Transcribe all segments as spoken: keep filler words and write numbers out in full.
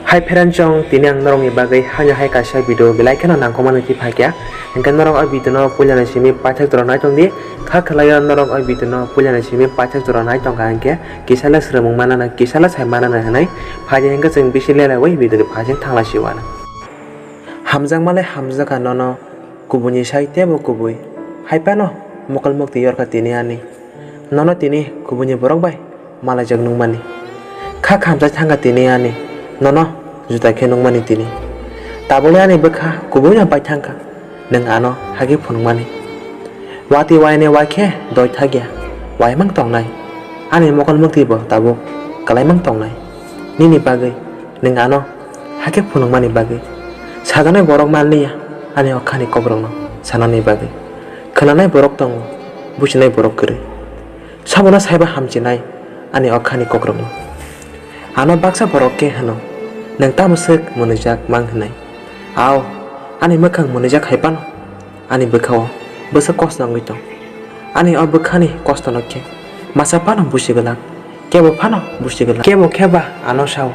Hai pherang chong, tini ang norokni bagwi haino hai kaisa video belai kheno nangkukmani twi phaikha. Hinkhe norok o video no puilani simi paithak jora naitongdi. Kha khwlaio norok o video no puilani simi paithak jora naitongkha hinkhe kisala swrwngmung manana, kisala sai manana hinwi phaidi hinkhe chwng bisi lelaiwi video ni phaising thanglaisiwano. Hamjakmalai hamjakha nono, kubuini sai teibo kubui. Hai phano mokol mukti yorkha tini ani. Nono tini kubuini borok bai malaijak nukmani. Kha khamchai thangkha tini ani, nono juda khe nukmani tini. Tabukle ani bwkha kubuino pai thangkha, nwng ano hakhe phunukmani. Watwi waini wai khe doi thakya, waimang tongnai. Ani mokol mukti bo tabuk kwlaimang tongnai. Nini bagwi nwng ano hakhe phunukmani bagwi. Sajaknai borok manliya ani okhani kokrokno sanani bagwi. Khwnanai borok tongo, buchinai borok kwrwi. Sabono saiba hamchinai ani okhani kokrokno. Ano baksa borok khe hwno, "Nwng tamo swk mwnwijak mang?" hwnwi. Ao, ani mwkhang mwnwijak hai phano ani bwkhao bwswk kosto wngwi tong. Ani o bwkhani kostono khe masa phano buchi glak, kebo phano buchi glak. Kebo khe ba ano sao,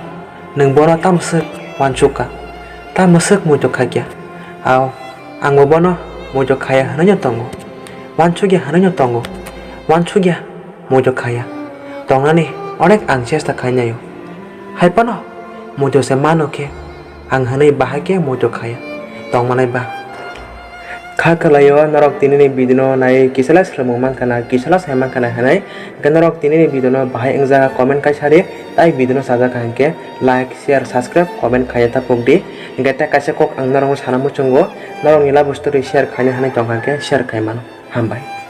"Nwng bono tamo swk uansuk kha, tamo swk muitu kha kya?" Ao, angbo bono muitu khaya hwnwi no tongo, uansukya hwnwi no tongo, uansukya muitu khaya. Tongnani onek ang chesta khainaio. Hai phano muitu se mano khe, ang hwnwi bahai khe muitu khaya tongmanai ba. Kha khwlaio norok tinini video no naiwi kisala swrwngmung mankha na, kisala sai mankha na hwnwi. Hinkhe norok tinini video no bahai wngjaga comment kaisa di, tai video no chajakha hinkhe like, share, subscribe, comment khaiya ta pokdi. Hinkhe tei kaisa kok ang norokno sana muchungo, norokni love story share khaina hwnwi tongkha hinkhe share khai mano. Hambai.